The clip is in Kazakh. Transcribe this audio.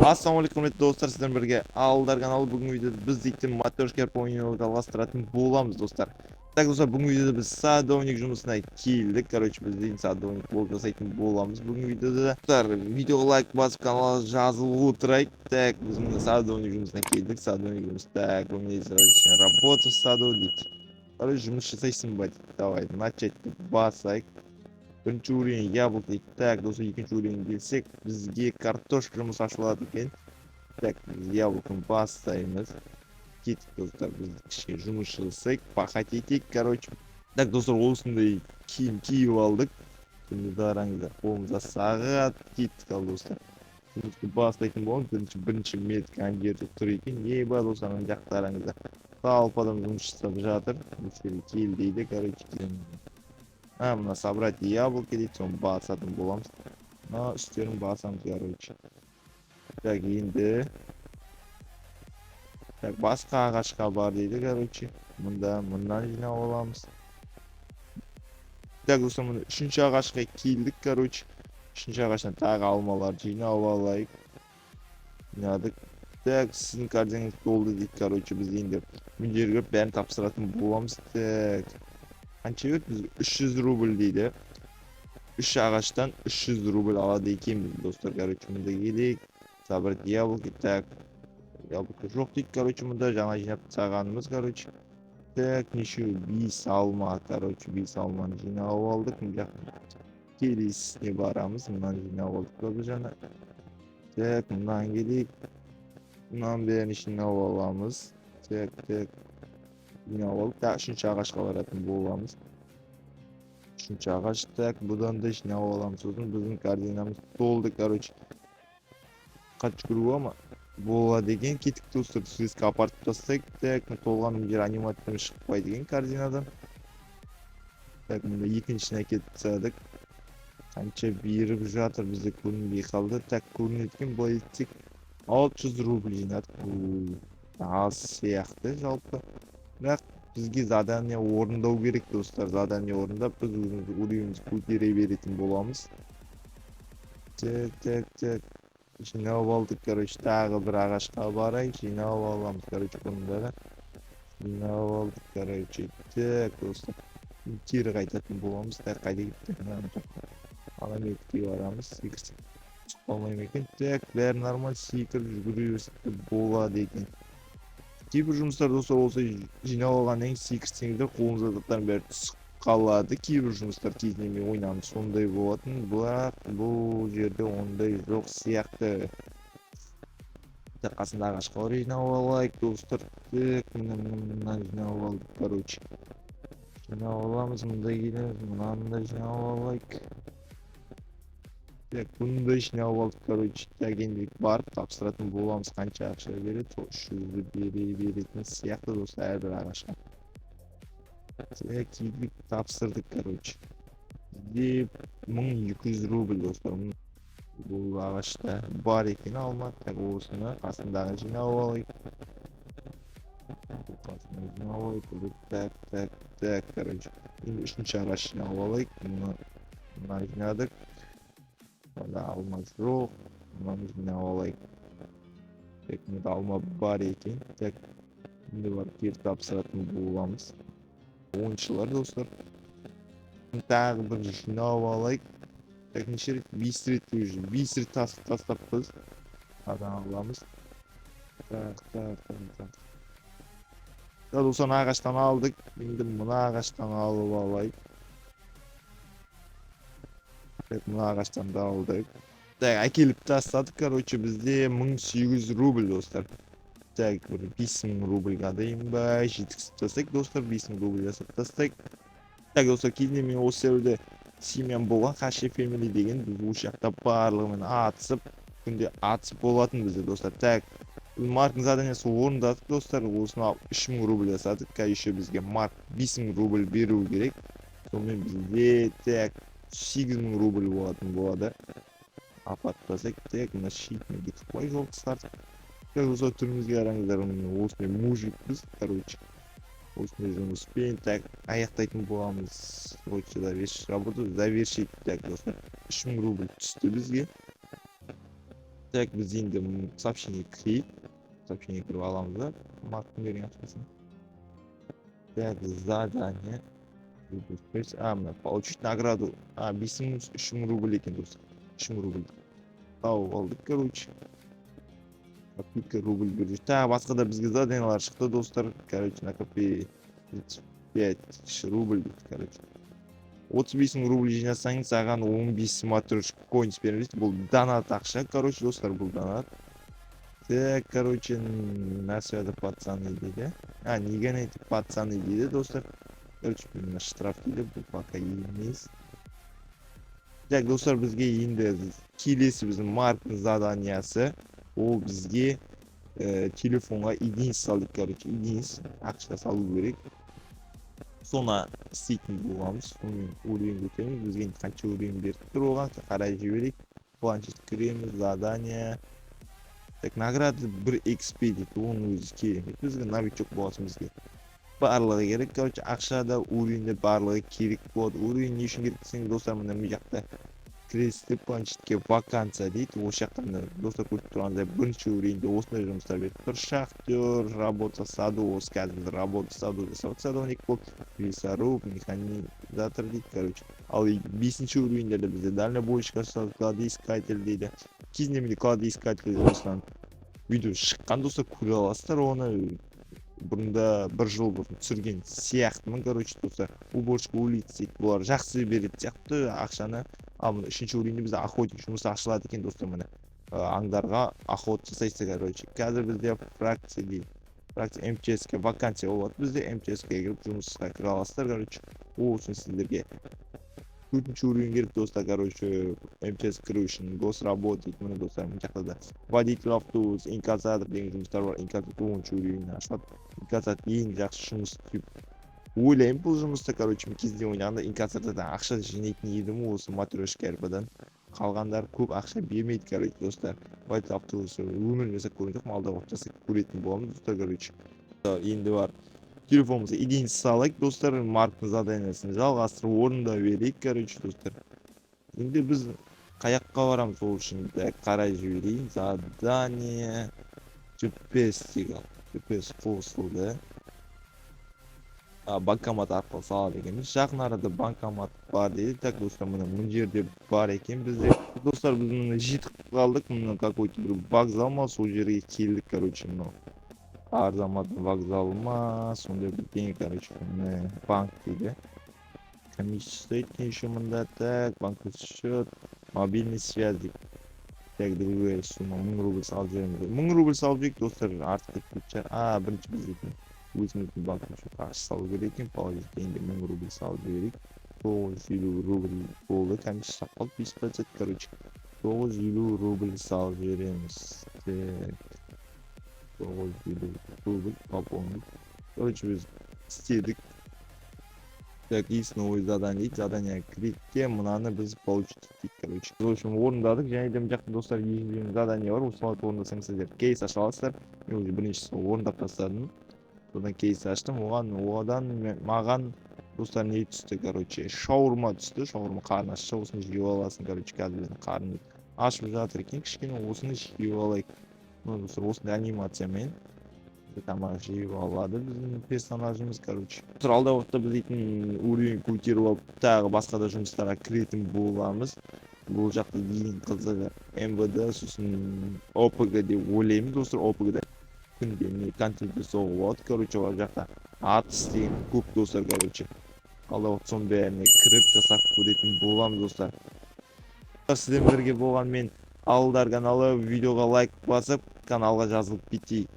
Ассалаумағалейкум, құрметті достар! Сіздермен бірге Алдар каналы. Бүгінгі видеода біз дейтін Матрешка ойынын жалғастыратын боламыз, достар. Так, достар, бүгінгі видеода біз садовник жұмысына келдік. Короче, біз дейтін садовник болып жасайтын боламыз бүгінгі видеода. Достар, видеоға лайк басып, каналға жазылып отырайық. Так, біз мына садовник жұмысына келдік. Садовник жұмыс. Так, у меня есть работа в саду дейді. Короче, жұмыс жасайсың ба дейді. Давай, начать деп басайық. Бірінші уровень яблок дейді. Так, достар, екінші уровень келсек, бізге картошка жұмыс ашылады екен. Так, біз яблокны бастаймыз. Кеттік, достар, біз кішкене жұмыс жасайық, пахать етейік, короче. Так, достар, осындай киім киіп алдық. Енді қараңыздар, қолымызда сағат. Кеттік. Ал, достар, жұмысты бастайтын боламыз. Бірінші метка ана жерде тұр екен. Еба, достар, ана жақта қараңыздар, толпа адам жұмыс жасап жатыр. Осы жерге кел дейді, короче. А, мына собрать яблоки дейді, соны басатын боламыз. Мына үстерін басамыз, короче. Так, енді так, басқа ағашқа бар дейді, короче. Мында мындан жинап аламыз. Так, достар, міне, үшінші ағашқа келдік, короче. Үшінші ағаштан тағы алмаларды жинап алайық. Жинадық. Так, сіздің корзинаңыз толды дейді. Короче, біз енді мына жерге келіп бәрін тапсыратын боламыз. Так, қанша берді бізге? 300 рубль дейді. Үш ағаштан 300 рубль алады екенбіз, достар. Короче, мында келейік, собрать яблоки. Так, яблоко жоқ дейді. Короче, мында жаңа жинап тастағанымыз, короче. Так, нешеу? Бес алма. Короче, бес алманы жинап алдық. Мына жақта келесісіне барамыз. Мынаны жинап алдық па біз жаңа? Так, мынаны келейік, мынаның бәрін жинап аламыз. Так, так, жинап алдық. Так, үшінші ағашқа баратын боламыз. Үшінші ағаш. Так, бұдан да жинап аламыз. Сосын біздің корзинамыз толды. Короче, қатты жүгіруге ма болады екен? Кеттік, достар, слизко апарып тастайық. Так, толған жер анимациямен шықпайды екен корзинадан. Так, мында екіншісін әкеліп тастадық. Қанша беріп жатыр, бізде көрінбей қалды. Так, көрінеді екен. Былай етсек, 600 рубль жинадық. Бұл аз сияқты жалпы, бірақ бізге задание орындау керек, достар. Задание орындап, біз өзіміздің уровенімізді көтере беретін боламыз. Так, так, так, жинап алдық. Короче, тағы бір ағашқа барайық, жинап аламыз. Короче, бұны да жинап алдық, короче. Так, достар, кері қайтатын боламыз. Так, қайда кетті? Ана мектепке барамыз. Секірсек, түсіп қалмай ма екен? Так, бәрі нормально, секіріп жүгіре берсек те болады екен. Кейбір жұмыстар, достар, болса, жинап алғаннан кейін секірсеңіздер, қолыңызда заттардың бәрі түсіп қалады. Кейбір жұмыстар кезінде мен ойнағанда сондай болатын, бірақ бұл жерде ондай жоқ сияқты. Так, қасында ағашқа бар, жинап алайық, достар. Так, міне, міне, мынаны жинап алдық. Короче, жинап аламыз. Мында келеміз, мынаны да жинап алайық. Так, бұны да жинап алдық, короче. Так, енді барып тапсыратын боламыз. Қанша ақша береді? Сол 300-ді бере беретін сияқты, достар, әрбір ағашқа. Так, кидік, тапсырдық. Короче, бізде 1200 рубль, достар. Бұл ағашта бар екен алма. Так, осыны қасындағы жинап алайық. Қасына жинап алайық. Так, так, так, короче, енді үшінші ағаш жинап алайық. Мына, мына жинадық. Мында алма жоқ, мынаны жинап алайық. Так, мында алма бар екен. Так, енді барып кері тапсыратын боламыз. Ойыншылар, достар, тағы бір жинап алайық. Так, неше рет? Бес рет. Уже бес рет тастаппыз. Адам аламыз. Так, так, так, так. Так, достар, ана ағаштан алдық. Енді мына ағаштан алып алайық. Так, мына ағаштан да алдық. Так, әкеліп тастадық. Короче, бізде 1800 рубль, достар. Так, бір 5000 рубльға дейін ба жеткізіп тастайық, достар. 5000 рубль жасап тастайық. Так, достар, кезінде мен осы серверде семьям болған, Хаши Фэмили деген. Біз осы жақта барлығымен атысып, күнде атысып болатын бізде, достар. Так, Марктың заданиесі орындадық, достар. Осыны 3000 рубль жасадық. Қазір еще бізге Марк 5000 рубль беру керек. Сонымен бізде, так, 8000 рубль болатын болады. Апарып тастайық. Так, мына шетіне кетіп қой, жол қысқартып. Так, достар, түрімізге қараңыздар, міне, осындай мужикпіз. Короче, осындай жұмыспен, так, аяқтайтын боламыз. Вот сюда работу завершить. Так, достар, 3000 рубль түсті бізге. Так, біз енді сообщение кірейік, сообщение кіріп аламыз да Марктың берген ақшасын. Так, задание, а, мына получить награду, а, 5000, 3000 рубль екен, достар. 3000 рубль тауып алдық, короче. Попытка рубль берді. Тағы басқа да бізге заданиялар шықты, достар. Короче, накопи 35 тысяч рубль дейді. Короче, 35 000 рубль жинасаң, саған 15 матрешка коинс береміз дейді. Бұл донат ақша, короче, достар, бұл донат. Так, короче, на связи, пацаны, дейді. А, не гоняйте, пацаны, дейді, достар. Короче, мына штраф дейді, бұл пока емес. Так, достар, бізге енді келесі біздің Марктың заданиясы, ол бізге телефонға единиц сал дейді. Короче, единиц ақша салу керек, соны істейтін боламыз. Сонымен уровень көтереміз. Бізге енді қанша уровень беріп тұр, оған қарай жіберейік. Планшет кіреміз, задание. Так, награда бір XP дейді, оның өзі керемет бізге. Новичок болған бізге барлығы керек, короче, ақша да, уровень де, барлығы керек болады. Уровень не үшін керек десең, достар, мына мына жақта кіресіздер планшетке, вакансия дейді. Осы жақта, міне, достар, көріп тұрғандай, бірінші уровеньде осындай жұмыстар беріп тұр: шахтер, работа в саду. Осы қазір біз работа в саду жасап, садовник болып, лесоруб, механизатор дейді, короче. Ал бесінші уровеньдерде бізде дальнобойщик, кладоискатель дейді. Кезінде менде кладоискатель осыдан видео шыққан, достар, көре аласыздар оны, бұрында, бір жыл бұрын түсірген сияқтымын. Короче, достар, уборщик улиц дейді, бұлар жақсы беретін сияқты ақшаны. Ал мына үшінші уровеньде бізде охотник жұмысы ашылады екен, достар. Міне, аңдарға охота жасайсыздар. Короче, қазір бізде фракция дейді, фракция МЧС ке вакансия болады. Бізде МЧС ке кіріп, жұмысқа кіре аласыздар. Короче, ол үшін сіздерге төртінші уровень керек, достар. Короче, МЧС кіру үшін госработа дейді. Міне, достар, мына жақта да водитель автобус, инкассатор деген жұмыстар бар. Инкассатор 10-уровеньнен ашылады. Инкассатор ең жақсы жұмыс деп ойлаймын бұл жұмыста. Короче, мен кезінде ойнағанда инкассатордан ақша жинайтын едім осы матрешка РП-дан. Қалғандары көп ақша бермейді. Короче, достар, водитель автобус өмірімде жасап көрген жоқпын, алдағы уақытта жасап көретін боламын, достар. Короче, енді бар, телефонымызға единица салайық, достар. Марктың заданиясын жалғастырып орындай берейік. Короче, достар, енді біз қаяққа барамыз? Ол үшін қарай жіберейін. Задание GPS деген, GPS қосылды. А, банкомат арқылы салады екенбіз. Жақын арада банкомат бар дейді. Так, достар, міне, мына жерде бар екен бізде. Достар, біз міне жетіп қалдық. Мына какой то бір вокзал ма, сол жерге келдік. Короче, мынау Арзаматтың вокзалы ма, сондай бірдеңе. Короче, міне, банк дейді, комиссия стоит еще мында. Так, банковский счет, мобильный связь дейді. Так, другая сумма, 1000 рубль салып жібереміз. 1000 рубль салып жіберейік, достар, артық кетпейтін шығар. А, бірінші біз дейтін өзіміздің банковский счетқа ақша салу керек екен. Положить. Енді 1000 рубль салып жіберейік. 950 рубль болды, комиссия ұстап қалды 5%. Короче, 950 рубль салып жібереміз. Так, 950 рубль, пополнить. Короче, біз істедік. Так, есть новое задание дейді. Задание кірейік те, мынаны біз получить еттік. Короче, в общем, орындадық. Және де мына жақта, достар, екінші задание бар. Осыларды орындасаң, сіздер кейс аша аласыздар. Мен уже біріншісін орындап тастадым, содан кейс аштым. Оған, одан маған, достар, не түсті? Короче, шаурма түсті. Шаурма, қарын ашса, осыны жеп аласың. Короче, қазір біздің қарнымыз ашып жатыр екен кішкене, осыны жеп алайық. Мына, достар, осындай анимациямен тамақ жеп алады біздің персонажымыз. Короче, достар, алдағы уақытта біз дейтін уровень көтеріп алып, тағы басқа да жұмыстарға кіретін боламыз. Бұл жақта ең қызығы МВД, сосын ОПГ деп ойлаймын, достар. ОПГ да күнде не контент жасауға болады. Короче, ол жақта атыс деген көп, достар. Короче, алдағы уақытта соның бәріне кіріп, жасап көретін боламыз. Достар, сіздермен бірге болған мен, Алдар каналы. Видеоға лайк басып, каналға жазылып кетейік.